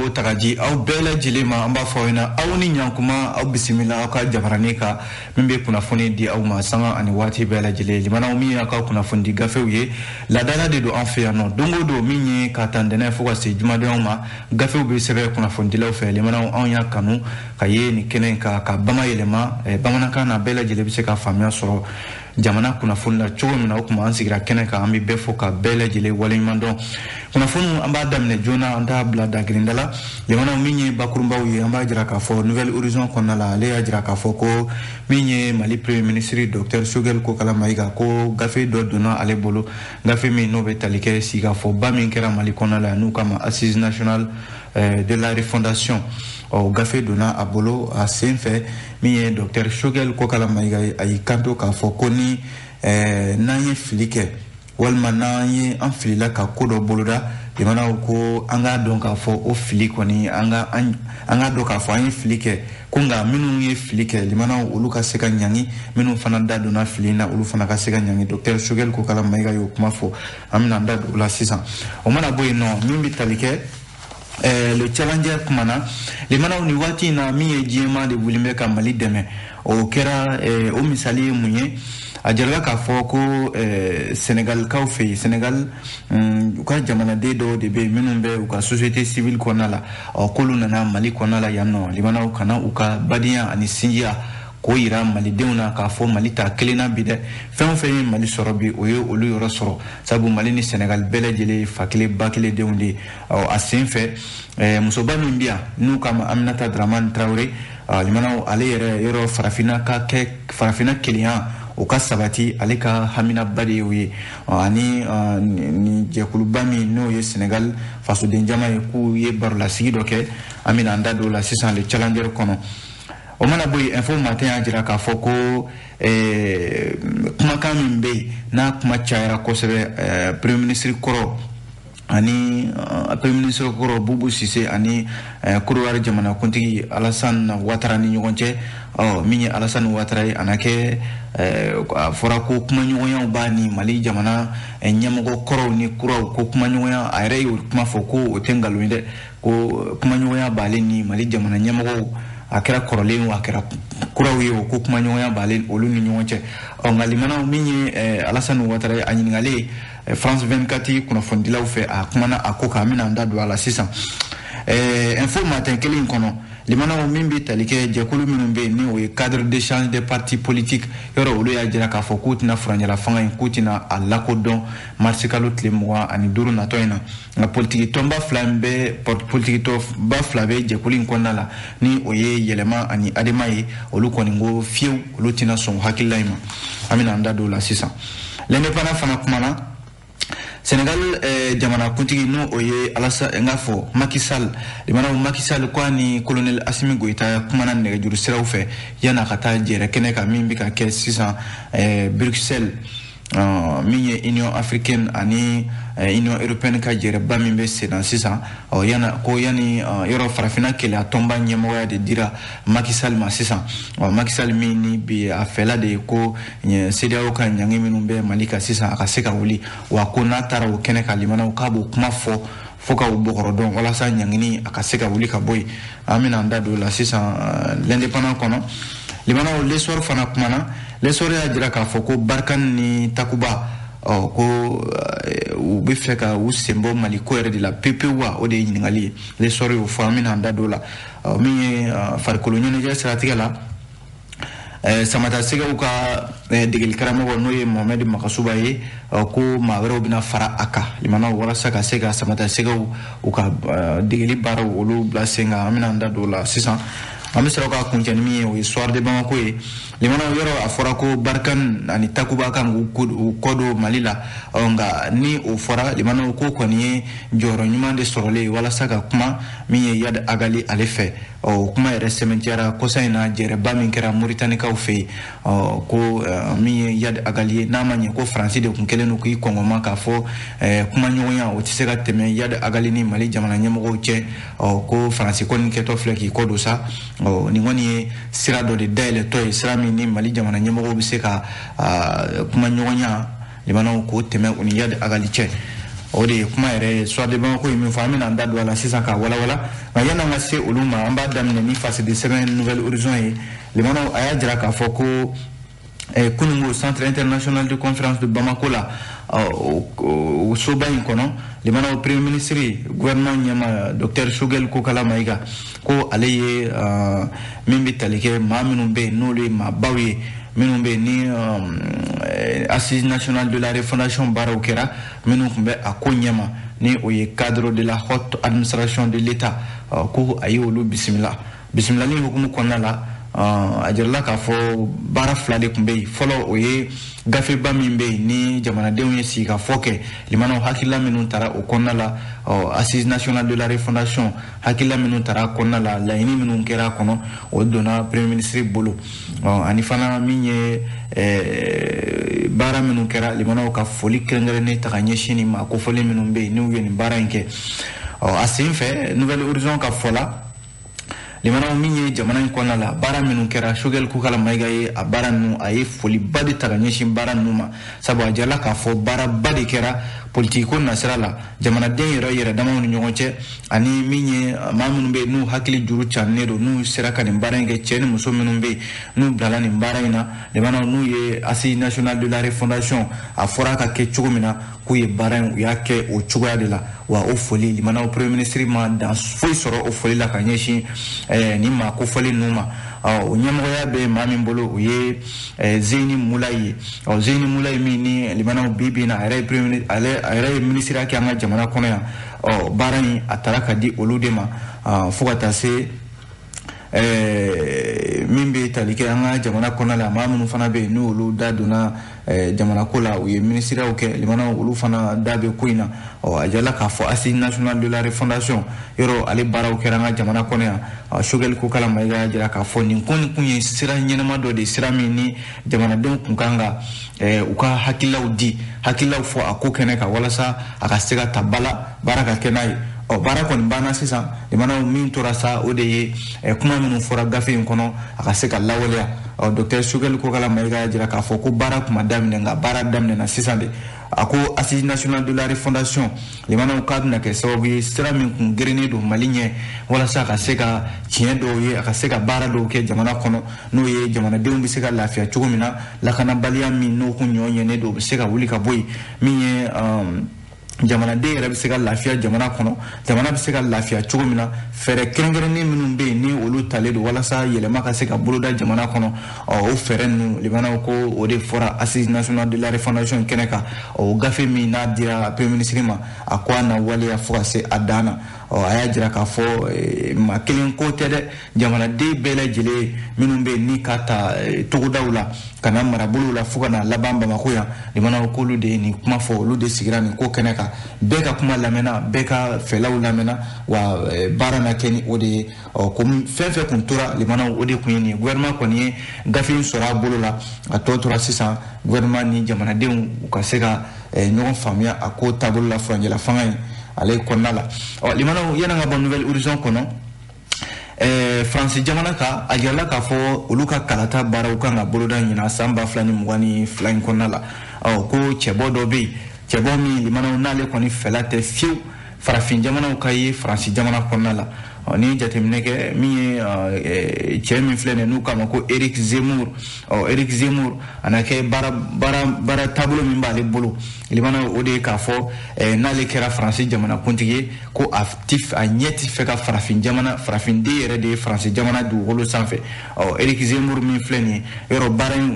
B'o ta ka di aw bɛɛ lajɛlen ma. An b'a fɔ aw ɲɛna, aw ni ɲankuma, aw bisimila aw ka jabaranin kan min bɛ kunnafoni di aw ma sanga ani waati bɛɛ lajɛlen. Limanaw, min y'aw ka kunnafoni di gafew ye, laadala de don an fɛ yan nɔ. Don o don, min ye ka ta ntɛnɛn fo ka se jumadonyaw ma, gafew bɛ sɛbɛn kunnafonidilaw fɛ. Limanaw, anw y'a kanu ka ye nin kɛnɛ kan ka bama yɛlɛma bamanankan na, bɛɛ lajɛlen bɛ se ka faamuya sɔrɔ jamana kunnafoni la cogo min na. O tuma, an sigira kɛnɛ kan, an bɛ bɛɛ fo ka bɛɛ lajɛlen waleɲuman dɔn. Kunnafoniw, an b'a daminɛ joona, an t'a bila dagirinda la. Jamana, min ye bakurunbaw ye, an b'a jira k'a fɔ Nouvel Horizon kɔnɔna la, ale y'a jira k'a fɔ ko min ye Mali Premier ministre docteur Choguel Kokala Maïga, ko gafe dɔ donna ale bolo, gafe min n'o bɛ tali kɛ sigikafɔba min kɛra Mali kɔnɔna la, n'u kama Assise nationale de la refondation. Ɔ, gafe donna a bolo. A sen fɛ, min ye docteur Choguel Kokala Maïga ye, a y'i kanto k'a fɔ ko ni n'an ye fili kɛ walima n'an ye an filila ka ko dɔ boloda, jamanaw ko an k'a dɔn k'a fɔ o fili kɔni, an k'a dɔn k'a fɔ an ye fili kɛ, ko nka minnu ye fili kɛ, limanaw, olu ka se ka ɲangi, minnu fana da donna fili na, olu fana ka se ka ɲangi. Docteur Choguel Kokala Maïga y'o kuma fɔ, an bɛna an da don o la sisan. O mana bɔ yen nɔ, min bɛ tali kɛ Le Challenger kumana, limanaw, ni waati in na, min ye diɲɛmaa de wulilen bɛ ka Mali dɛmɛ, o kɛra o misali ye mun ye? A jirala k'a fɔ ko Senegalikaw fɛ yen, Senegal, u ka jamanaden dɔw de bɛ yen minnu bɛ u ka société civile kɔnɔna la. Ɔ, k'olu nana Mali kɔnɔna la yan nɔ, limanaw, ka na u ka badenya ani sinjiya k'o yira malidenw na, k'a fɔ Mali ta kelen na bi dɛ. Fɛn o fɛn ye Mali sɔrɔ bi, o ye olu yɔrɔ sɔrɔ, sabu Mali ni Senegal bɛɛ lajɛlen ye fa kelen ba kelen denw de ye. Ɔ, a sen fɛ, musoba min bɛ yan n'u k'a ma Aminata Dramane Traoré, limanaw, ale yɛrɛ yɔrɔ farafinna ka kɛ farafinna kelenya, o ka sabati, ale ka haminaba de ye o ye. Ani nin jɛkuluba min n'o ye Senegal fasoden jama ye, k'u ye barolasigi dɔ kɛ, an bɛna an da don o la sisan Le Challenger kɔnɔ. O mana bɔ yen, Info Matin y'a jira k'a fɔ ko kumakan min bɛ yen n'a kuma cayara kosɛbɛ, Premier ministre kɔrɔ ani Premier ministre kɔrɔ Boubou Cissé ani Côte jamanakuntigi Alassane Ouattara ni ɲɔgɔn cɛ. Ɔ, min ye Alassane Ouattara ye, a na kɛ a fɔra ko kumaɲɔgɔnyaw b'a ni Mali jamana ɲɛmɔgɔ kɔrɔw ni kuraw, ko kumaɲɔgɔnya, a yɛrɛ y'o kuma fɔ ko o tɛ nkalon ye dɛ, ko kumaɲɔgɔnya b'ale ni Mali jamana ɲɛmɔgɔw, a kɛra kɔrɔlen o, a kɛra kuraw ye o, ko kumaɲɔgɔnya b'ale olu ni ɲɔgɔn cɛ. Ɔ, nka limanaw, min ye Alassane Ouattara ye, a ɲininkalen France 24 kunnafonidilaw fɛ, a kumana a ko kan, an bɛna an da don a la sisan Info Matin kelen in kɔnɔ. Limanaw, min bɛ tali kɛ jɛkulu minnu bɛ yen ni o ye Cadre d'échange des partis politiques yɔrɔ, olu y'a jira k'a fɔ k'u tɛna furancɛla fanga in, k'u tɛna a lakodɔn marisi kalo tile 25 natɔ in na. Nka politiki tɔnba fila in bɛ, politiki tɔnba fila bɛ jɛkulu in kɔnɔna la, ni o ye Yɛlɛma ani Adema ye, olu kɔni ko fiyewu, olu tɛna sɔn hakilila in ma. An bɛna an da don o la sisan. L'Indépendant fana kumana Sénégal jamanakuntigi n'o o ye Alassane, n k'a fɔ Macky Sall. Limanaw, Macky Sall ko a ni colonel Assimi Goïta kumana nɛgɛjuru siraw fɛ yan'a ka taa jɛrɛ kɛnɛ kan min bɛ ka kɛ sisan Bruxelles, min ye Union africaine ani Union européenne ka jɛrɛba min bɛ sen na sisan. Ɔ, yana ko yanni yɔrɔ farafinna keleya tɔnba ɲɛmɔgɔya de dira Macky Sall ma sisan. Ɔ, Macky Sall min ni bi a fɛla de ye ko CEDEAO ka ɲangi minnu bɛ Mali kan sisan, a ka se ka wuli wa, ko n'a taara o kɛnɛ kan, limanaw, k'a b'o kuma fɔ fo ka o bɔgɔrɔ dɔn walasa ɲangini a ka se ka wuli ka bɔ yen. An bɛna an da don o la sisan L'Indépendant kɔnɔ. Limanaw, L'Essor fana kumana. L'Essor y'a jira k'a fɔ ko Barkhane ni Takuba, ɔ, ko u bɛ fɛ ka u sen bɔ Mali ko yɛrɛ de la pepewu wa? O de ye ɲininkali ye, L'Essor y'o fɔ, an bɛna an da don o la. Min ye farikolo ɲɛnajɛ siratigɛ la, Samata Sɛgɛw ka degeli karamɔgɔ n'o ye Mohamed Makasuba ye, ko maa wɛrɛw bɛna fara a kan, limanaw, walasa ka se ka Samata Sɛgɛw u ka degeli baaraw olu bila sen kan. An bɛna an da don o la sisan. An bɛ sɔrɔ ka kuncɛ ni min ye, o ye Soir de Bamako ye. Limanaw, yɔrɔ a fɔra ko Barkhane ani Takuba kan k'u kɔ don Mali la. Ɔ, nka ni o fɔra, limanaw, ko kɔni ye jɔyɔrɔ ɲuman de sɔrɔlen ye walasa ka kuma min ye Iyad Ag Ghali ale fɛ. Ɔ, o kuma yɛrɛ sɛmɛntiyara kɔsa in na, jɛrɛba min kɛra Moritanikaw fɛ yen. Ɔ, ko min ye Iyad Ag Ghali ye, n'a ma ɲɛ ko Faransi de tun kɛlen don k'i kɔngɔma k'a fɔ kumaɲɔgɔnya o tɛ se ka tɛmɛ Iyad Ag Ghali ni Mali jamana ɲɛmɔgɔw cɛ. Ɔ, ko Faransi kɔni kɛtɔ filɛ k'i kɔ don sa. Ɔ, nin kɔni ye sira dɔ de dayɛlɛtɔ ye, sira min ni Mali jamana ɲɛmɔgɔw bɛ se ka kumaɲɔgɔnya, limanaw, k'o tɛmɛ u ni Iyad Ag Ghali cɛ. O de ye kuma yɛrɛ ye. Soir de Bamako ye min fɔ, an bɛna an da don a la sisan k'a walawala. Nka yanni an ka se olu ma, an b'a daminɛ ni fasidi sɛbɛn Nouvel Horizon ye. Limanaw, a y'a jira k'a fɔ ko kununko Centre international de conférence de Bamako la, o soba in kɔnɔ, limanaw, premier ministre, gouvernement ɲɛma, docteur Choguel Kokala Maïga, ko ale ye min bɛ tali kɛ maa minnu bɛ yen, n'olu ye maabaw ye, minnu bɛ yen ni Assise nationale de la refondation baaraw kɛra, minnu tun bɛ a ko ɲɛma, ni o ye cadre de la haute administration de l'État, ko a ye olu bisimila. Bisimilali hukumu kɔnɔna la, a jirala k'a fɔ baara fila de tun bɛ yen. Fɔlɔ, o ye gafeba min bɛ yen ni jamanadenw ye sigikafɔ kɛ, limanaw, hakilila minnu tara o kɔnɔna la, Assise nationale de la refondation, hakilila minnu tara a kɔnɔna la, laɲini minnu kɛra a kɔnɔ, o donna premier ministre bolo. Ani fana min ye baara minnu kɛra, limanaw, ka foli kɛrɛnkɛrɛnnen ta ka ɲɛsin nin maa kofɔlen minnu bɛ yen n'u ye nin baara in kɛ. A sen fɛ, Nouvel Horizon ka fɔ la, limanaw, min ye jamana in kɔnɔna la baara minnu kɛra, Choguel Kokala Maïga ye a baara ninnu, a ye foliba de ta ka ɲɛsin baara ninnu ma, sabu a jirala k'a fɔ baaraba de kɛra politiki ko nasira la, jamanaden yɛrɛ yɛrɛ damaw ni ɲɔgɔn cɛ, ani min ye maa minnu bɛ yen n'u hakili juru cannen don, n'u sera ka nin baara in kɛ, cɛ ni muso minnu bɛ yen n'u bilala nin baara in na. Limanaw, n'u ye Assise nationale de la refondation, a fɔra ka kɛ cogo min na, k'u ye baara in, u y'a kɛ o cogoya de la. Wa o foli, limanaw, premier ministre ma dan foyi sɔrɔ o foli la ka ɲɛsin nin maa kofɔlen ninnu ma. O ɲɛmɔgɔya bɛ maa min bolo, o ye Zeyini Mulayi ye. Zeyini Mulayi min ni, limanaw, bi bi in na, a yɛrɛ ye premier, ale a yɛrɛ ye minisiriya kɛ an ka jamana kɔnɔ yan. Baara in a taara ka di olu de ma, fo ka taa se min bɛ tali kɛ an ka jamana kɔnɔna la, maa minnu fana bɛ yen n'olu da donna jamana ko la, u ye minisiriyaw kɛ, limanaw, olu fana da bɛ ko in na. A jirala k'a fɔ Assise nationale de la refondation yɔrɔ, ale baaraw kɛra an ka jamana kɔnɔ yan. Choguel Kokala Maïga y'a jira k'a fɔ nin ko nin kun ye sira ɲɛnama dɔ de ye, sira min ni jamanadenw kun kan ka u ka hakililaw di, hakililaw fɔ a ko kɛnɛ kan, walasa a ka se ka ta ba la, baara ka kɛ n'a ye. Baara kɔni banna sisan, limanaw. Min tora sa, o de ye kuma minnu fɔra gafe in kɔnɔ, a ka se ka lawaleya. Docteur Choguel Kokala Maïga y'a jira k'a fɔ ko baara kun ma daminɛ, nka baara daminɛna sisan de. A ko Assise nationale de la refondation, limanaw, k'a bɛna kɛ sababu ye, sira min kun gerennen don Mali ɲɛ, walasa a ka se ka tiɲɛ dɔw ye, a ka se ka baara dɔw kɛ jamana kɔnɔ, n'o ye jamanadenw bɛ se ka lafiya cogo min na, lakanabaliya min n'o kun ɲɔ ɲɛnen don, o bɛ se ka wuli ka bɔ yen, min ye jamanaden yɛrɛ bɛ se ka lafiya jamana kɔnɔ, jamana bɛ se ka lafiya cogo min na, fɛɛrɛ kɛrɛnkɛrɛnnen minnu bɛ yen ni olu talen don walasa yɛlɛma ka se ka boloda jamana kɔnɔ, o fɛɛrɛ ninnu, limanaw, ko o de fɔra Assise nationale de la refondation kɛnɛ kan. O gafe min n'a dira premier ministre ma, a ko a na waleya fo ka se a dan na. A y'a jira k'a fɔ maa kelen ko tɛ dɛ, jamanaden bɛɛ lajɛlen minnu bɛ yen ni ka ta togodaw la ka na marabolow la fo ka na laban Bamako yan, limanaw, k'olu de ye nin kuma fɔ, olu de sigira nin ko kɛnɛ kan, bɛɛ ka kuma lamɛnna, bɛɛ ka fɛlaw lamɛnna, wa baara na kɛ ni o de ye. Ko fɛn fɛn kun tora, limanaw, o de kun ye nin ye. Gouvernement kɔni ye gafe in sɔrɔ a bolo la, a tɔ tora sisan gouvernement ni jamanadenw u ka se ka ɲɔgɔn faamuya a ko taabolo la, furancɛla fanga in ale kɔnɔna la. Limanaw, yan'an ka bɔ Nouvel Horizon kɔnɔ, Faransi jamana ka, a jirala k'a fɔ olu ka kalata baaraw kan ka boloda ɲina san 2022 in kɔnɔna la. Ko cɛbɔ dɔ bɛ yen, cɛbɔ min, limanaw, n'ale kɔni fɛla tɛ fiyewu farafin jamanaw ka ye Faransi jamana kɔnɔna la. Ni jateminɛ kɛ, min ye cɛ min filɛ nin ye, n'u k'a ma ko Eric Zemmour. Eric Zemmour, a na kɛ baara baara baara taabolo min b'ale bolo, limanaw, o de ye k'a fɔ n'ale kɛra Faransi jamana kuntigi ye, ko a ti, a ɲɛ ti fɛ ka farafin jamana, farafinden yɛrɛ de ye Faransi jamana dugukolo sanfɛ. Eric Zemmour min filɛ nin ye, yɔrɔ baara in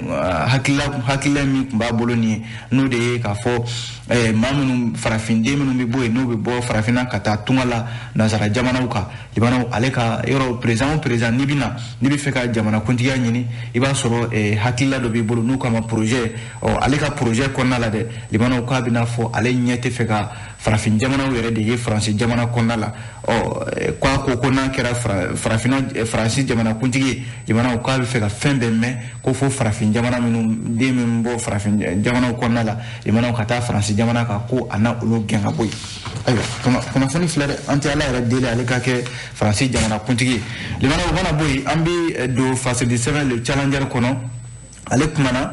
hakilila min tun b'a bolo nin ye, n'o de ye k'a fɔ maa minnu, farafinden minnu bɛ bɔ yen, n'u bɛ bɔ farafinna ka taa tunga la nansara jamanaw kan, limanaw, ale ka yɔrɔ, président o président n'i bɛ na, n'i bɛ fɛ ka jamana kuntigiya ɲini, i b'a sɔrɔ hakilila dɔ b'i bolo n'u k'a ma projet. Ale ka projet kɔnɔna la dɛ, limanaw, k'a bɛna fɔ ale ɲɛ tɛ fɛ ka farafin jamanaw yɛrɛ de ye Faransi jamana kɔnɔna la. K'a ko n'a kɛra farafinna Faransi jamana kuntigi ye, limanaw, k'a bɛ fɛ ka fɛn bɛɛ mɛn, ko fo farafin jamana minnu den minnu bɔ farafin jamanaw kɔnɔna la, limanaw, ka taa Faransi jamana kan, ko a na olu gɛn ka bɔ yen. Ayiwa, kunnafoni filɛ dɛ, an tɛ Ala yɛrɛ deli ale ka kɛ Faransi jamana kuntigi ye. Limanaw, o mana bɔ yen, an bɛ don fasidi sɛbɛn Le Challenger kɔnɔ. Ale kumana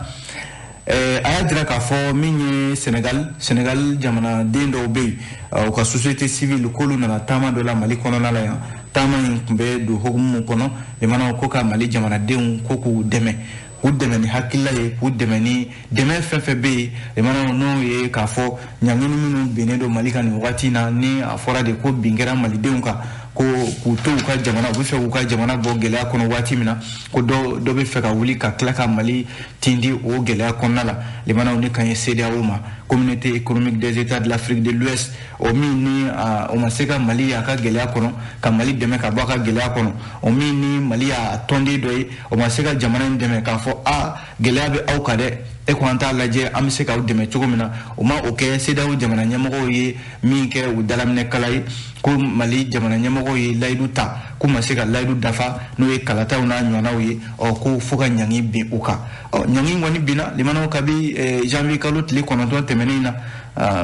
A y'a jira k'a fɔ min ye Sénégal jamanaden dɔw bɛ yen, u ka société civile, k'olu nana taama dɔ la Mali kɔnɔna la yan. Taama in tun bɛ don hokumu mun kɔnɔ, limanaw, ko ka Mali jamanadenw ko k'u dɛmɛ, k'u dɛmɛ ni hakilila ye, k'u dɛmɛ ni dɛmɛ fɛn fɛn bɛ yen, limanaw, n'o ye k'a fɔ ɲangini minnu binnen don Mali kan nin wagati in na, ni a fɔra de ko bin kɛra malidenw kan, ko k'u to u ka jamana, u bɛ fɛ k'u ka jamana bɔ gɛlɛya kɔnɔ waati min na, ko dɔ dɔ bɛ fɛ ka wuli ka tila ka Mali tindi o gɛlɛya kɔnɔna la. Limanaw, ne kan ye CEDEAO ma, Communauté économique des États de l'Afrique de l'Ouest, o min ni o ma se ka Mali a ka gɛlɛya kɔnɔ, ka Mali dɛmɛ ka bɔ a ka gɛlɛya kɔnɔ, o min ni Mali y'a tɔnden dɔ ye, o ma se ka jamana in dɛmɛ k'a fɔ a gɛlɛya bɛ aw kan dɛ, e ko an t'a lajɛ an bɛ se k'aw dɛmɛ cogo min na, o ma o kɛ. CEDEAO jamana ɲɛmɔgɔw ye min kɛ u dalaminɛ kala ye, ko Mali jamana ɲɛmɔgɔw ye layidu ta, k'u ma se ka layidu dafa, n'o ye kalataw n'a ɲɔgɔnnaw ye, ɔ ko fo ka ɲangi bin u kan. Ɔ ɲangi kɔni binna, limanaw, kabi janvier kalo tile 9 tɛmɛnen na.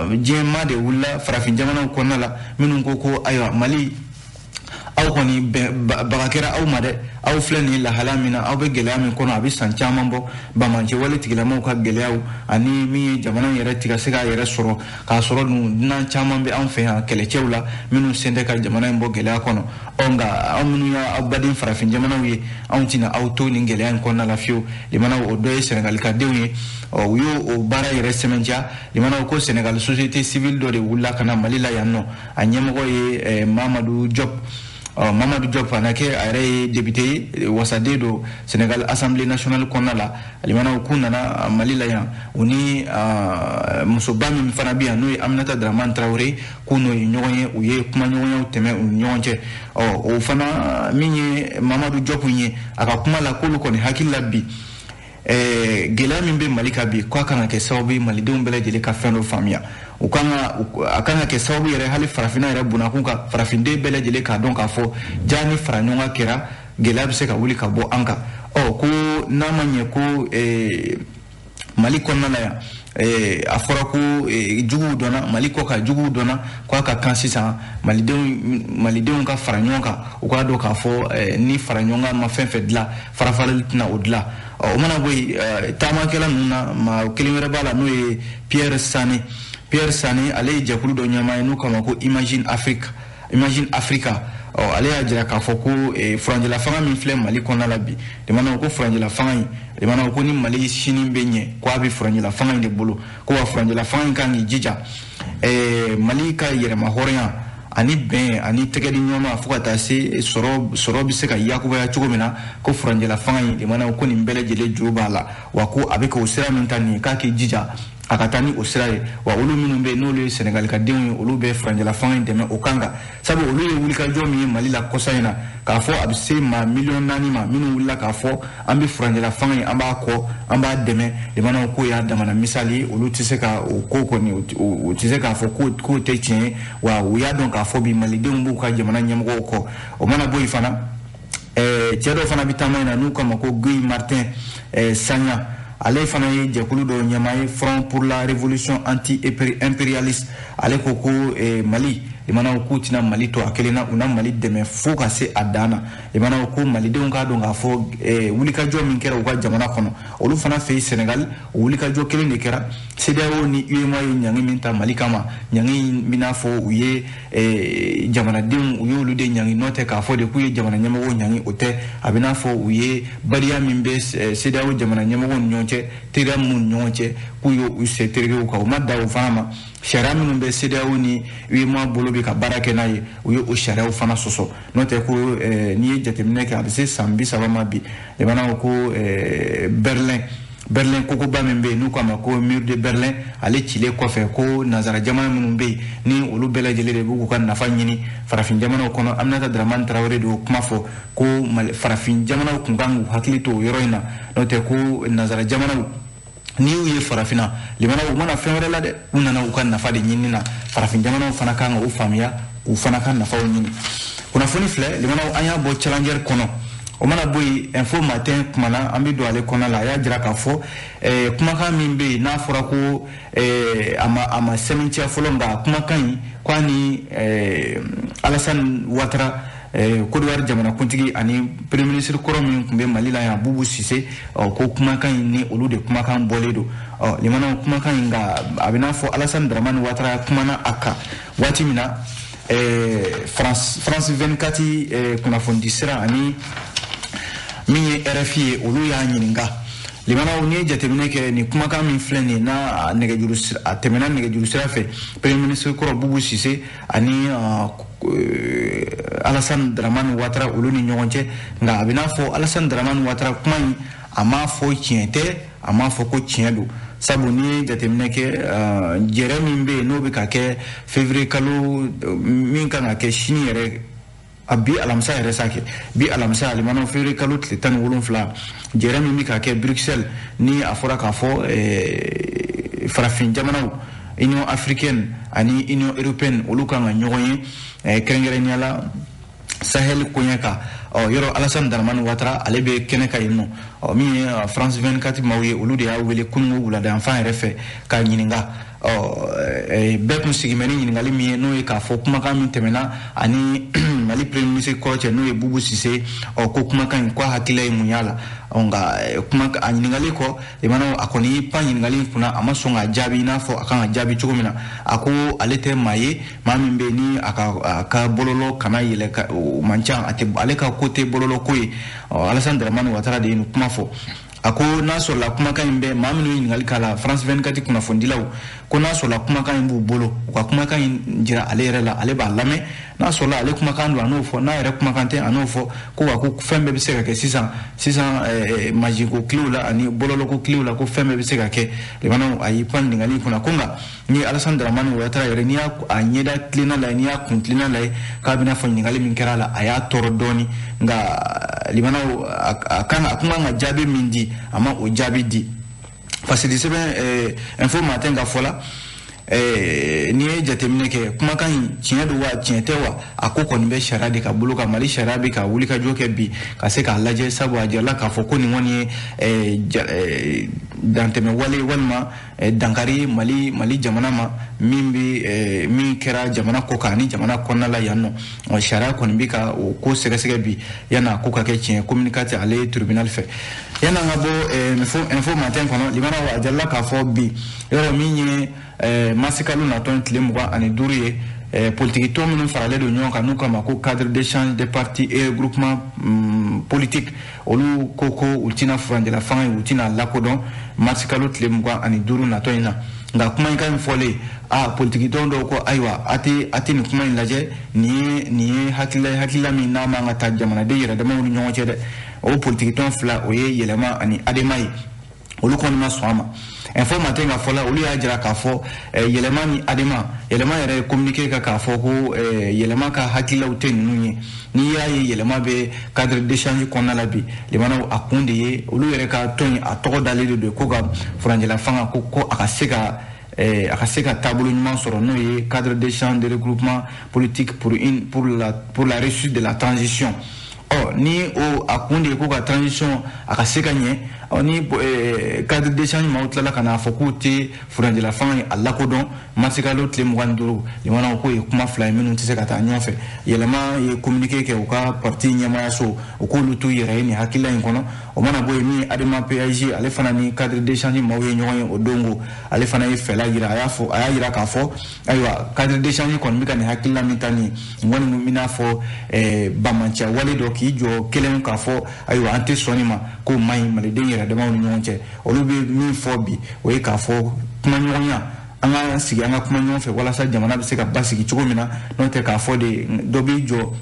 Diɲɛ maa de wulila farafin jamanaw kɔnɔna la minnu ko ko ayiwa, Mali, aw kɔni baga kɛra aw ma dɛ. Aw filɛ nin lahala min na, aw bɛ gɛlɛya min kɔnɔ, a bɛ san caman bɔ, banbaaci wale tigilamaw ka gɛlɛyaw ani min ye jamana in yɛrɛ tigɛ se k'a yɛrɛ sɔrɔ, k'a sɔrɔ dun dunan caman bɛ anw fɛ yan kɛlɛcɛw la minnu sen tɛ ka jamana in bɔ gɛlɛya kɔnɔ. Ɔ nka aw minnu y'aw baden farafin jamanaw ye, anw tɛna aw to nin gɛlɛya in kɔnɔna la fiyewu. Limanaw, o dɔ ye Sɛnɛgalikadenw ye. Ɔ u y'o o baara yɛrɛ sɛmɛntiya, limanaw, ko Sɛnɛgali société civile dɔ de wulila ka na Mali la yan nɔ. A ɲɛmɔgɔ ye Mamadou Diop. Ɔ Mamadou Diop a kɛ a yɛrɛ ye député ye, wasaden don Sénégal Assemblée nationale kɔnɔna la. Limanaw, k'u nana Mali la yan, u ni musoba min fana bɛ yan, n'o ye Aminata Dramane Traoré, k'u n'o ye ɲɔgɔn ye, u ye kumaɲɔgɔnyaw tɛmɛ u ni ɲɔgɔn cɛ. Ɔ o fana min ye Mamadou Diop ye, a ka kuma la, k'olu kɔni hakili la bi, gɛlɛya min bɛ Mali kan bi, k'a kan ka kɛ sababu ye malidenw bɛɛ lajɛlen ka fɛn dɔ faamuya. U kan ka a kan ka kɛ sababu yɛrɛ hali farafinna yɛrɛ bunakun kan, farafinden bɛɛ lajɛlen k'a dɔn k'a fɔ ja ni fara ɲɔgɔn kan kɛra, gɛlɛya bɛ se ka wuli ka bɔ an kan. Ɔ ko n'a ma ɲɛ ko Mali kɔnɔna la yan, a fɔra ko juguw dɔnna Mali kɔ ka juguw dɔnna, ko a ka kan sisan malidenw ka fara ɲɔgɔn kan, u k'a dɔn k'a fɔ ni fara ɲɔgɔn kan ma fɛn fɛn dilan, farafarali tɛna o dilan. Ɔ o mana bɔ yen, taamakɛla ninnu na, maa kelen wɛrɛ b'a la, n'o ye Pierre Sane. Pierre Sane, ale ye jɛkulu dɔ ɲɛmaa ye n'u k'a ma ko Imagine Afrique, Imagine Africa. Ɔ ale y'a jira k'a fɔ ko furanjɛla fanga min filɛ Mali kɔnɔna la bi, limanaw, ko furanjɛla fanga in, limanaw, ko ni Mali sini bɛ ɲɛ, ko a bɛ furanjɛla fanga in de bolo, ko wa furanjɛla fanga in kan k'i jija Mali ka yɛrɛma hɔrɔnya ani bɛn ani tɛgɛ di ɲɔgɔn ma, fo ka taa se sɔrɔ bɛ se ka yakubaya cogo min na, ko furanjɛla fanga in, limanaw, ko nin bɛɛ lajɛlen jo b'a la, wa ko a bɛ k'o sira min ta nin ye, k'a k'i jija a ka taa ni o sira ye. Wa olu minnu bɛ yen, n'olu ye Sɛnɛgali ka denw ye, olu bɛ furanjɛla fanga in dɛmɛ o kan kan, sabu olu ye wulikajɔ min ye Mali la kɔsa in na, k'a fɔ a bɛ se maa 4 miliyɔn ma minnu wulila k'a fɔ an bɛ furanjɛla fanga in, an b'a kɔ, an b'a dɛmɛ, limanaw, k'o y'a damana misali ye. Olu tɛ se ka o ko kɔni, u tɛ se k'a fɔ k'o tɛ tiɲɛ ye. Wa u y'a dɔn k'a fɔ bi malidenw b'u ka jamana ɲɛmɔgɔw kɔ. O mana bɔ yen fana, cɛ dɔ fana bɛ taama in na n'u k'a ma ko Guy Martin Sagna. Ale fana ye jɛkulu dɔ ɲɛmaa ye, Front pour la révolution anti impérialiste. Ale ko ko Mali, limanaw, k'u tɛna Mali to a kelen na, u na Mali dɛmɛ fo ka se a dan na. Limanaw, ko malidenw k'a dɔn k'a fɔ wulikajɔ min kɛra u ka jamana kɔnɔ, olu fana fɛ yen Senegal, o wulikajɔ kelen de kɛra. CEDEAO ni UEMOA ye ɲangi min ta Mali kama, ɲangi in bɛna fɔ u ye jamanadenw, u y'olu de ɲangi, n'o tɛ k'a fɔ de k'u ye jamana ɲɛmɔgɔw ɲangi, o tɛ. A bɛ n'a fɔ u ye bariya min bɛ CEDEAO jamana ɲɛmɔgɔw ni ɲɔgɔn cɛ, teriya minnu ni ɲɔgɔn cɛ, k'u y'u se terekew kan. U ma da o fana ma, sariya minnu bɛ CEDEAO ni UEMOA bolo bɛ ka baara kɛ n'a ye, u ye o sariyaw fana sɔsɔ. N'o tɛ ko n'i ye jateminɛ kɛ, a bɛ se san 30 ma bi, jamanaw ko Berlin kokoba min bɛ yen n'u k'a ma ko mur de Berlin, ale cilen kɔfɛ, ko nanzara jamana minnu bɛ yen, ni olu bɛɛ lajɛlen de b'u ka nafa ɲini farafin jamanaw kɔnɔ. Aminata Dramane Traoré de y'o kuma fɔ ko farafin jamanaw tun kan k'u hakili to o yɔrɔ in na. N'o tɛ ko nanzara jamanaw, n'i y'u ye farafinna, limanaw, u mana fɛn wɛrɛ la dɛ, u nana u ka nafa de ɲini na. Farafin jamanaw fana kan ka o faamuya, k'u fana ka nafaw ɲini. Kunnafoni filɛ, limanaw, an y'a bɔ Challenger kɔnɔ. O mana bɔ yen, Info Matin kumana, an bɛ don ale kɔnɔ la. A y'a jira k'a fɔ kumakan min bɛ yen n'a fɔra ko a ma sɛmɛntiya fɔlɔ, nka kumakan in, k'a ni Alassane Ouattara Côte d'Ivoire jamanakuntigi ani premier ministre kɔrɔ min tun bɛ Mali la yan, Boubou Cissé, ko kumakan in ni olu de kumakan bɔlen don. Limanaw, kumakan in nka a bɛ n'a fɔ Alassane Dramane Ouattara kumana a kan waati min na, France 24 kunnafonidi sira ani min ye RFI ye, olu y'a ɲininka. Limanaw, n'i ye jateminɛ kɛ, nin kumakan min filɛ nin ye, n'a nɛgɛjuru a tɛmɛna nɛgɛjuru sira fɛ, premier ministre kɔrɔ Boubou Cissé ani Alassane Dramane Ouattara olu ni ɲɔgɔn cɛ, nka a bɛ n'a fɔ Alassane Dramane Ouattara kuma in, a m'a fɔ tiɲɛ tɛ, a m'a fɔ ko tiɲɛ don. Sabu n'i ye jateminɛ kɛ, jɛrɛ min bɛ yen n'o bɛ ka kɛ février kalo min kan ka kɛ sini yɛrɛ, a bi alamisa yɛrɛ sa kɛ, bi alamisa, limanaw, février kalo tile 17, jɛrɛ min bɛ ka kɛ Bruxelles, ni a fɔra k'a fɔ farafin jamanaw, Union africaine ani Union européenne, olu kan ka ɲɔgɔn ye, kɛrɛnkɛrɛnnenya la Sahel koɲɛ kan. Yɔrɔ Alassane Dramane Ouattara ale bɛ kɛnɛ kan yen nɔ. Min ye France 24 maaw ye, olu de y'a wele kununko wuladayanfan yɛrɛ fɛ k'a ɲininka. Bɛɛ kun sigi bɛ ni ɲininkali min ye, n'o ye k'a fɔ kumakan min tɛmɛna ani Mali premier ministre kɔrɔ cɛ, n'o ye Boubou Cissé, ko kumakan in ko a hakilila ye mun y'a la. Nka kuma a ɲininkali kɔ, limanaw, a kɔni y'i pan ɲininkali in kunna, a ma sɔn k'a jaabi i n'a fɔ a kan ka jaabi cogo min na. A ko ale tɛ maa ye, maa min bɛ yen ni a ka bɔlɔlɔ kana yɛlɛ, o man ca, a tɛ, ale ka ko tɛ bɔlɔlɔ ko ye. Alassane Dramane Ouattara de ye nin kuma fɔ. A ko n'a sɔrɔla kumakan in bɛ maa minnu ye ɲininkali k'a la, France 24 kunnafonidilaw, ko n'a sɔrɔla kumakan in b'u bolo, u ka kumakan in jira ale yɛrɛ la, ale b'a lamɛn. N'a sɔrɔla ale kumakan don, a n'o fɔ. N'a yɛrɛ kumakan tɛ, a n'o fɔ. Ko wa ko fɛn bɛɛ bɛ se ka kɛ sisan sisan, majiko kilew la ani bɔlɔlɔko kilew la, ko fɛn bɛɛ bɛ se ka kɛ. Limanaw, a y'i pan ɲininkali in kunna ko nka ni Alassane Dramane Ouattara yɛrɛ, n'i y'a a ɲɛda tilenna lajɛ, n'i y'a kun tilenna lajɛ, k'a bɛna fɔ ɲininkali min kɛra a la, a y'a tɔɔrɔ dɔɔni. Nka limanaw, a kan a kun kan ka jaabi min di, a ma o jaabi di. Fasidi sɛbɛn Info Matin ka fɔ la, n'i ye jateminɛ kɛ, kumakan in tiɲɛ don wa tiɲɛ tɛ wa, a ko kɔni bɛ sariya de ka bolo kan. Mali sariya bɛ ka wuli ka jɔ kɛ bi ka se k'a lajɛ, sabu a jirala k'a fɔ ko nin kɔni ye dantɛmɛ wale walima dankari Mali jamana ma, min bɛ min kɛra jamana kɔ kan ani jamana kɔnɔna la yan nɔ. Sariya kɔni bɛ ka o ko sɛgɛsɛgɛ bi yanni a ko ka kɛ tiɲɛ communiqué ale ye tribunal fɛ. Yanni an ka bɔ Info Matin kɔnɔ, limanaw, a jirala k'a fɔ bi yɔrɔ min ye masikalo natɔ tile 25 ye, politiki tɔn minnu faralen don ɲɔgɔn kan n'u k'a ma ko Cadre d'échange des partis et regroupement politique, olu ko ko u tɛna furancɛla fanga ye, u tɛna lakodɔn marisikalo tile 25 natɔ in na. Nka kuma in ka ɲi fɔlen, a politiki tɔn dɔw ko ayiwa, a tɛ nin kuma in lajɛ, nin ye hakilila ye, hakilila min n'a man ka ta jamanaden yɛrɛ damaw ni ɲɔgɔn cɛ dɛ. O politiki tɔn fila, o ye Yɛlɛma ani Adema ye, olu kɔni ma sɔn a ma. Info Matin ka fɔ la, olu y'a jira k'a fɔ Yɛlɛma ni Adema, Yɛlɛma yɛrɛ ye communiqué kɛ k'a fɔ ko Yɛlɛma ka hakililaw tɛ ninnu ye. N'i y'a ye Yɛlɛma bɛ cadre d'échange kɔnɔna la bi, limanaw, a kun de ye olu yɛrɛ ka tɔn in a tɔgɔ dalen de don ko ka furancɛla fanga ko a ka se ka taabolo ɲuman sɔrɔ, n'o ye Cadre d'échange de regroupement politique pour la réussite de la transition. Ɔ ni o a kun de ye ko ka transition a ka se ka ɲɛ. Ɔ ni cadre d'échange maaw tilala ka n'a fɔ k'u tɛ furancɛla fanga ye a lakodɔn marisikalo tile 25, limanaw, k'o ye kuma fila ye minnu tɛ se ka taa ɲɔgɔn fɛ. Yɛlɛma ye communiqué kɛ u ka parti ɲɛmaayaso, u k'olu t'u yɛrɛ ye nin hakilila in kɔnɔ. O mana bɔ yen, min ye Adema PAJ, ale fana ni cadre d'échange maaw ye ɲɔgɔn ye o don ko ale fana ye fɛla yira, a y'a fɔ, a y'a yira k'a fɔ ayiwa, cadre d'échange kɔni bɛ ka nin hakilila min ta nin ye, nin kɔni bɛna fɔ bamanciya wale dɔ k'i jɔ kelen k'a fɔ ayiwa, an tɛ sɔn nin ma, k'o man ɲi maliden yɛrɛ damaw ni ɲɔgɔn cɛ. Olu bɛ min fɔ bi, o ye k'a fɔ kumaɲɔgɔnya, an ka sigi, an ka kuma ɲɔgɔn fɛ walasa jamana bɛ se ka basigi cogo min na. N'o tɛ k'a fɔ de dɔ b'i jɔ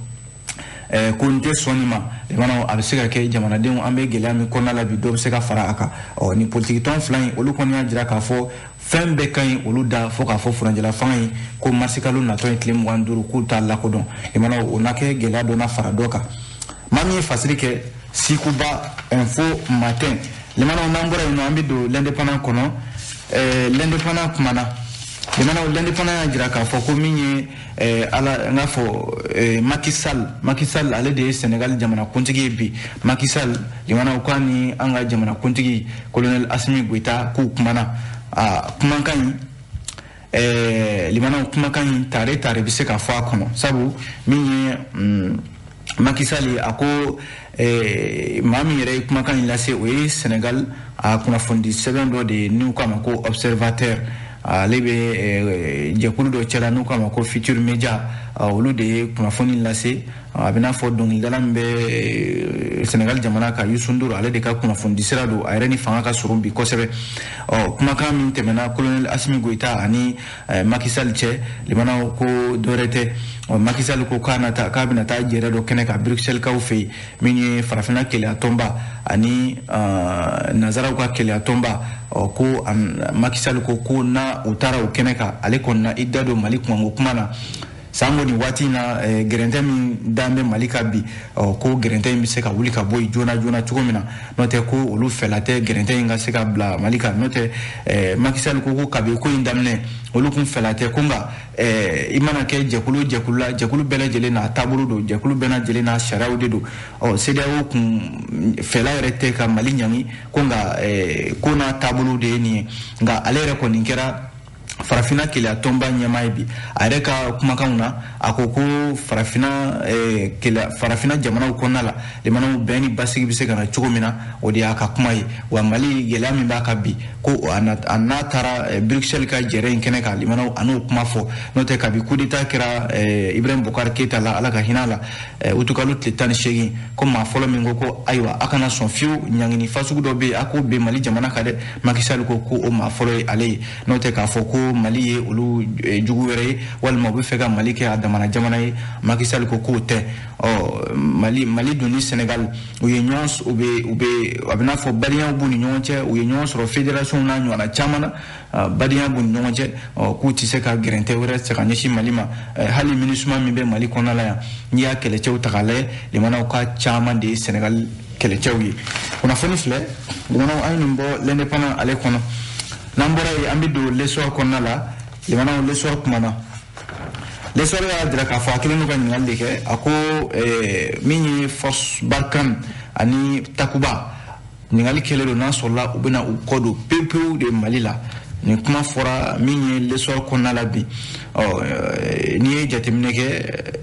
ko n tɛ sɔn nin ma, limanaw, a bɛ se ka kɛ jamanadenw an bɛ gɛlɛya min kɔnɔna la bi, dɔ bɛ se ka fara a kan. Ɔ ni politiki tɔn fila in, olu kɔni y'a jira k'a fɔ fɛn bɛɛ ka ɲi olu da, fo k'a fɔ furancɛla fanga in ko marisikalo natɔ ye tile 25 k'u t'a lakodɔn. Limanaw, o na kɛ gɛlɛya dɔ na fara dɔ kan. Maa min ye fasiri kɛ, Sikuba, Info Matin. Limanaw, n'an bɔra yen nɔ, an bɛ don L'Indépendant kɔnɔ. L'Indépendant kumana. Limanaw, L'Indépendant y'a jira k'a fɔ ko min ye ala n k'a fɔ Macky Sall, Macky Sall ale de ye Sénégal jamanakuntigi ye bi. Macky Sall, limanaw, k'a ni an ka jamanakuntigi colonel Assimi Goïta k'u kumana. A kumakan in, limanaw, kumakan in tare tare bɛ se ka fɔ a kɔnɔ, sabu min ye Macky Sall a ko maa min yɛrɛ ye kumakan in lase, o ye Sénégal a kunnafonidi sɛbɛn dɔ de ye n'u k'a ma ko Observateur. Ale bɛ jɛkulu dɔ cɛla n'u k'a ma ko Futur Media, olu de ye kunnafoni lase. A bɛ n'a fɔ dɔnkilidala min bɛ Sénégal jamana kan, Youssou N'Dour, ale de ka kunnafonidi sira don. A yɛrɛ ni fanga ka surun bi kosɛbɛ. Ɔ kumakan min tɛmɛna colonel Assimi Goïta ani Macky Sall cɛ, limanaw, ko dɔwɛrɛ tɛ. Ɔ Macky Sall ko k'a na taa, k'a bɛna taa jɛrɛ dɔ kɛnɛ kan Bruxelles kaw fɛ yen, min ye farafinna keleya tɔnba ani nanzaraw ka keleya tɔnba. Ɔ ko Macky Sall ko n'a u taara o kɛnɛ kan, ale kɔni na i da don Mali kunkanko kuma na. Sango nin waati in na, gɛrɛntɛ min dan bɛ Mali kan bi, ɔ ko gɛrɛntɛ in bɛ se ka wuli ka bɔ yen joona joona cogo min na. N'o tɛ, ko olu fɛla tɛ gɛrɛntɛ in ka se ka bila Mali kan. N'o tɛ, Macky Sall ko kabi ko in daminɛ, olu kun fɛla tɛ ko. Nka i mana kɛ jɛkulu jɛkulu la, jɛkulu bɛɛ lajɛlen n'a taabolo don, jɛkulu bɛɛ lajɛlen n'a sariyaw de don. Ɔ CEDEAO kun fɛla yɛrɛ tɛ ka Mali ɲangi ko, nka ko n'a taabolo de ye nin ye. Nka ale yɛrɛ kɔni kɛra farafinna keleya tɔnba ɲɛmaa ye bi. A yɛrɛ ka kumakanw na, a ko ko farafinna keleya, farafinna jamanaw kɔnɔna la, limanaw, bɛn ni basigi bɛ se ka na cogo min na, o de y'a ka kuma ye. Wa Mali gɛlɛya min b'a kan bi, ko a n'a taara Bruxelles ka jɛrɛ in kɛnɛ kan, limanaw, a n'o kuma fɔ. N'o tɛ, kabi coup d'état kɛra Ibrahim Boubacar Keïta la, Ala ka hinɛ a la, utukalo tile 18, ko maa fɔlɔ min ko ayiwa, a kana sɔn fiyewu, ɲangini fasugu dɔ bɛ yen, a k'o bɛn Mali jamana kan dɛ, Macky Sall ko o maa fɔlɔ ye ale ye. N'o tɛ, k'a fɔ ko Mali ye olu jugu wɛrɛ ye walima u bɛ fɛ ka Mali kɛ a damana jamana ye, Macky Sall ko k'o tɛ. Ɔ Mali dun ni Sénégal, u ye ɲɔgɔn u bɛ a bɛ n'a fɔ badenyaw b'u ni ɲɔgɔn cɛ. U ye ɲɔgɔn sɔrɔ fédération n'a ɲɔgɔnna caman na, badenya b'u ni ɲɔgɔn cɛ. Ɔ k'u tɛ se ka gɛrɛntɛ wɛrɛ se ka ɲɛsin Mali ma. Hali MINUSMA min bɛ Mali kɔnɔna la yan, n'i y'a kɛlɛcɛw ta k'a lajɛ, limanaw, ka caman de ye Sénégal kɛlɛcɛw ye. Kunnafoni filɛ, limanaw, an ye nin bɔ L'Indépendant ale kɔnɔ. N'an bɔra yen, an bɛ don L'Essor kɔnɔna la. Limanaw, L'Essor kumana. L'Essor y'a jira k'a fɔ a kɛlen don ka ɲininkali de kɛ. A ko min ye Force Barkhane ani Takuba, ɲininkali kɛlen don n'a sɔrɔla u bɛna u kɔ don pewu pewu de Mali la. Nin kuma fɔra min ye L'Essor kɔnɔna la bi. Ɔ n'i ye jateminɛ kɛ,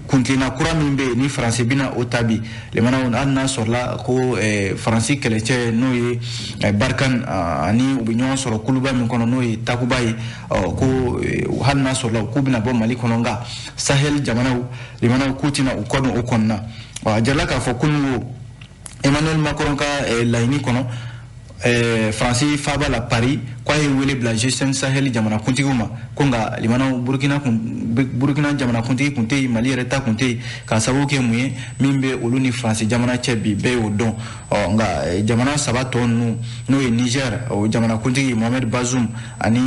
kuntilenna kura min bɛ yen ni Faransi bɛna o ta bi, limanaw, hali n'a sɔrɔla ko Faransi kɛlɛcɛ, n'o ye Barkhane, ani u bɛ ɲɔgɔn sɔrɔ kuluba min kɔnɔ, n'o ye Takuba ye, ɔ ko hali n'a sɔrɔla k'u bɛna bɔ Mali kɔnɔ, nka Sahel jamanaw, limanaw, k'u tɛna u kɔ don o kɔnɔna. Ɔ a jirala k'a fɔ kununko Emmanuel Macron ka laɲini kɔnɔ Faransi faaba la Paris, k'a ye wele bila G5 Sahel jamanakuntigiw ma ko. Nka limanaw, Burkina kun, Burkina jamanakuntigi kun tɛ yen, Mali yɛrɛ ta kun tɛ yen, k'a sababu kɛ mun ye? Min bɛ olu ni Faransi jamana cɛ bi, bɛɛ y'o dɔn. Ɔ nka jamana saba tɔ ninnu, n'o ye Niger o jamanakuntigi Mohamed Bazoum ani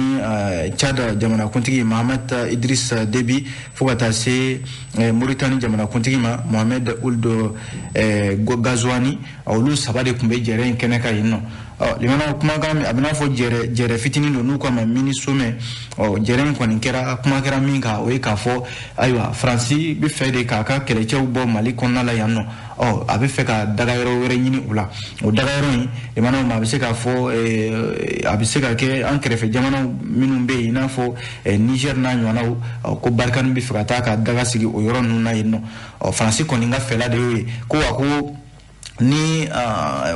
Tchad jamanakuntigi Mohamed Idriss Déby, fo ka taa se Mauritanie jamanakuntigi ma Mohamed Ould Ghazouani, olu saba de tun bɛ jɛrɛ in kɛnɛ kan yen nɔ. Ɔ limanaw, kumakan a bɛ n'a fɔ jɛrɛ jɛrɛ fitinin don n'u k'a ma mini sommet. Ɔ jɛrɛ in kɔni kɛra, kuma kɛra min kan, o ye k'a fɔ ayiwa, Faransi bɛ fɛ de k'a ka kɛlɛcɛw bɔ Mali kɔnɔna la yan nɔ. Ɔ a bɛ fɛ ka dagayɔrɔ wɛrɛ ɲini u la. O dagayɔrɔ in, limanaw, ma a bɛ se k'a fɔ a bɛ se ka kɛ an kɛrɛfɛ jamanaw minnu bɛ yen, i n'a fɔ Niger n'a ɲɔgɔnnaw, ko Barkhane bɛ fɛ ka taa ka daga sigi o yɔrɔ ninnu na yen nɔ. Ɔ Faransi kɔni ka fɛla de y'o ye ko a ko ni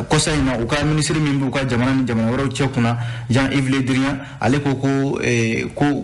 kɔsa in na, u ka minisiri min b'u ka jamana ni jamana wɛrɛw cɛ kunna, Jean-Yves Le Drian, ale ko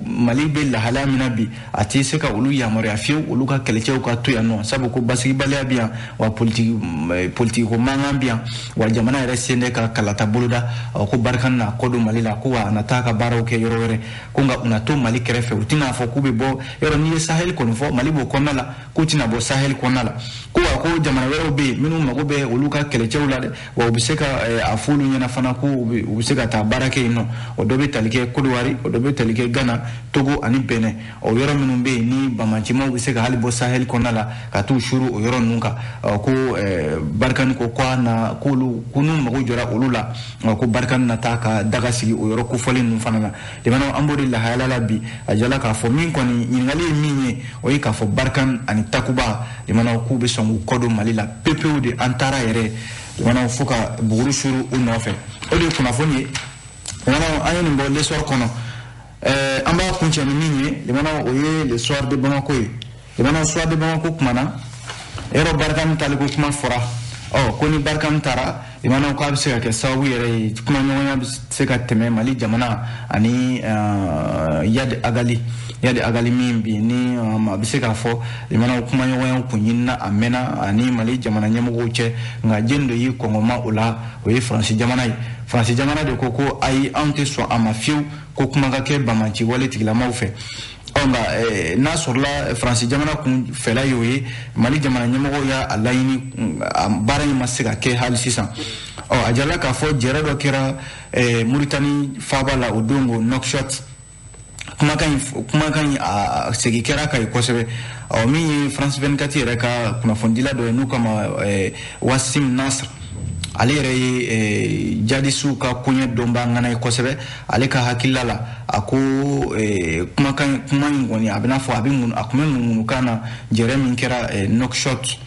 Mali bɛ lahalaya min na bi, a tɛ se ka olu yamaruya fiyewu olu ka kɛlɛcɛw ka to yan nɔ, sabu ko basigibaliya bɛ yan, wa politiki ko mankan bɛ yan, wa jamana yɛrɛ sen tɛ ka kalata boloda. Ko Barkhane na kɔ don Mali la, ko wa a na taa ka baaraw kɛ yɔrɔ wɛrɛ, ko nka u na to Mali kɛrɛfɛ. U tɛna fɔ k'u bɛ bɔ yɔrɔ. N'i ye Sahel kɔni fɔ, Mali b'o kɔnɔna la, k'u tɛna bɔ Sahel kɔnɔna la. Ko wa ko jamana wɛrɛw bɛ yen minnu mago bɛ olu ka kɛlɛcɛw la dɛ, wa u bɛ se ka a fɔ olu ɲɛna fana ko u bɛ se ka taa baara kɛ yen nɔ. O dɔ bɛ tali kɛ Côte d'Ivoire, o dɔ bɛ tali kɛ Ghana, Togo ani Benin. O yɔrɔ minnu bɛ yen ni bamacimaw bɛ se ka hali bɔ Sahel kɔnɔna la ka t'u suru o yɔrɔ ninnu kan. Ko Barkhane ko a na k'olu ko n'u mago jɔra olu la, ko Barkhane na taa ka daga sigi o yɔrɔ kofɔlen ninnu fana na. Limanaw, an b'o de lahalaya la bi. A jala k'a fɔ min kɔni ɲininkali ye min ye, o ye k'a fɔ Barkhane ani Takuba, limanaw, k'u bɛ sɔn k'u kɔ don Mali la pewu pewu de. An taara yɛrɛ, limanaw, fo ka buguri suru u nɔfɛ. O de ye kunnafoni ye, limanaw, an ye nin bɔ L'Essor kɔnɔ. An b'a kuncɛ ni min ye, limanaw, o ye Le Soir de Bamako ye. Limanaw, Soir de Bamako kumana. Yɔrɔ Barkhane taliko kuma fɔra, ɔ ko ni Barkhane taara, limanaw, k'a bɛ se ka kɛ sababu yɛrɛ ye, kumaɲɔgɔnya bɛ se ka tɛmɛ Mali jamana ani Iyad Ag Ghali. Iyad Ag Ghali min bi ni a bɛ se k'a fɔ, limanaw, kumaɲɔgɔnya kun ɲinina a mɛnna ani Mali jamana ɲɛmɔgɔw cɛ, nka jɛni dɔ y'i kɔngɔma o la, o ye Faransi jamana ye. Faransi jamana de ko ko ayi, anw tɛ sɔn a ma fiyewu ko kuma ka kɛ banbaanci wale tigilamaw fɛ. Ɔ nka n'a sɔrɔla Faransi jamana kun fɛla y'o ye, Mali jamana ɲɛmɔgɔw y'a laɲini, baara in ma se ka kɛ hali sisan. Ɔ a jirala k'a fɔ jɛrɛ dɔ kɛra Muritani faaba la o don ko Nouakchott. Kumakan in a segin kɛra ka ye kosɛbɛ. Ɔ min ye France 24 yɛrɛ ka kunnafonidila dɔ ye n'u kama Wasim Nasr, ale yɛrɛ ye jadisiw ka koɲɛ dɔnbaa ŋana ye kosɛbɛ. Ale ka hakilila la, a ko kumakan kuma in kɔni, a bɛna fɔ a bɛ mun, a tun bɛ ŋunuŋunukan na jɛrɛ min kɛra Nouakchott,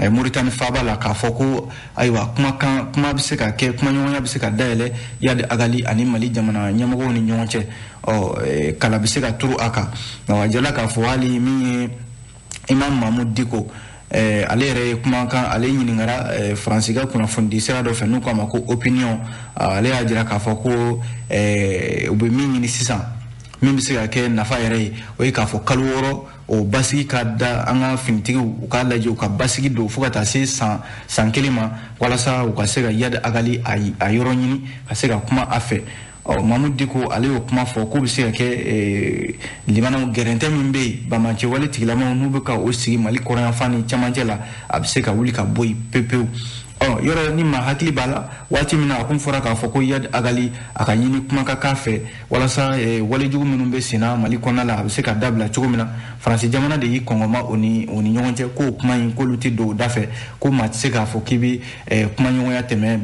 Muritani faaba la, k'a fɔ ko ayiwa, kumakan kuma bɛ se ka kɛ, kumaɲɔgɔnya bɛ se ka dayɛlɛ Iyad Ag Ghali ani Mali jamana ɲɛmɔgɔw ni ɲɔgɔn cɛ. Ɔ kala bɛ se ka turu a kan. A jala k'a fɔ hali min ye Imam Mahmoud Dicko, ale yɛrɛ ye kumakan, ale ɲininkara Faransi ka kunnafonidi sira dɔ fɛ n'u k'a ma ko Opinion. Ale y'a jira k'a fɔ ko u bɛ min ɲini sisan, min bɛ se ka kɛ nafa yɛrɛ ye, o ye k'a fɔ kalo 6 o basigi ka da an ka finitigiw, u k'a lajɛ u ka basigi don fo ka taa se san kelen ma, walasa u ka se ka Iyad Ag Ghali a yɔrɔ ɲini ka se ka kuma a fɛ. Ɔ Mahmoud Dicko, ale y'o kuma fɔ k'o bɛ se ka kɛ, limanaw, gɛrɛntɛ min bɛ yen, banbaanci wale tigilamaw n'u bɛ ka o sigi Mali kɔrɔnyanfan ni cɛmancɛ la, a bɛ se ka wuli ka bɔ yen pewu pewu. Ɔ yɔrɔ ni maa hakili b'a la, waati min na a kun fɔra k'a fɔ ko Iyad Ag Ghali a ka ɲini kuma ka k'a fɛ walasa walejugu minnu bɛ senna Mali kɔnɔna la, a bɛ se ka dabila cogo min na, Faransi jamana de y'i kɔngɔma o ni ɲɔgɔn cɛ k'o kuma in, k'olu tɛ don o da fɛ, ko maa tɛ se k'a fɔ k'i bɛ kumaɲɔgɔnya tɛmɛ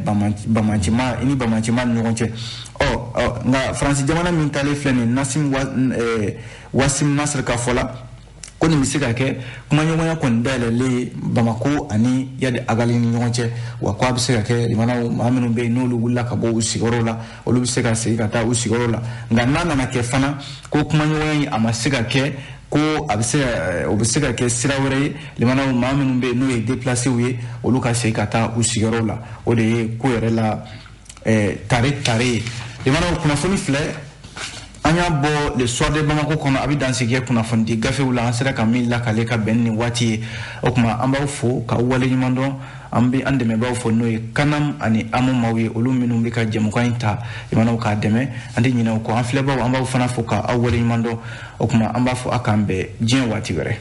banbaancima i ni banbaancima ni ɲɔgɔn cɛ. Ɔ nka Faransi jamana min taalen filɛ nin ye, Nasim Wasim Nasr ka fɔ la, ko nin bɛ se ka kɛ kumaɲɔgɔnya kɔni dayɛlɛlen ye Bamako ani Iyad Ag Ghali ni ɲɔgɔn cɛ, wa ko a bɛ se ka kɛ, limanaw, maa minnu bɛ yen n'olu wulila ka bɔ u sigiyɔrɔw la, olu bɛ se ka segin ka taa u sigiyɔrɔw la. Nka n'a nana kɛ fana ko kumaɲɔgɔnya in a ma se ka kɛ, ko a bɛ se ka o bɛ se ka kɛ sira wɛrɛ ye, limanaw, maa minnu bɛ yen n'o ye déplacés ye, olu ka segin ka taa u sigiyɔrɔw la. O de ye ko yɛrɛ la tare tare ye. Limanaw, kunnafoni filɛ, an y'a bɔ Le Soir de Bamako kɔnɔ, a bɛ dansigi kɛ kunnafonidi gafew la, an sera ka min lakale ka bɛn ni waati ye. O tuma an b'aw fo k'aw waleɲuman dɔn. An bɛ an dɛmɛbaaw fo, n'o ye Kanam ani Amu maaw ye, olu minnu bɛ ka jɛmukan in ta, limanaw, k'a dɛmɛ. An tɛ ɲinɛ o kɔ. An filɛbaw, an b'aw fana fo k'aw waleɲuman dɔn. O tuma an b'a fɔ a k'an bɛn diɲɛ waati wɛrɛ.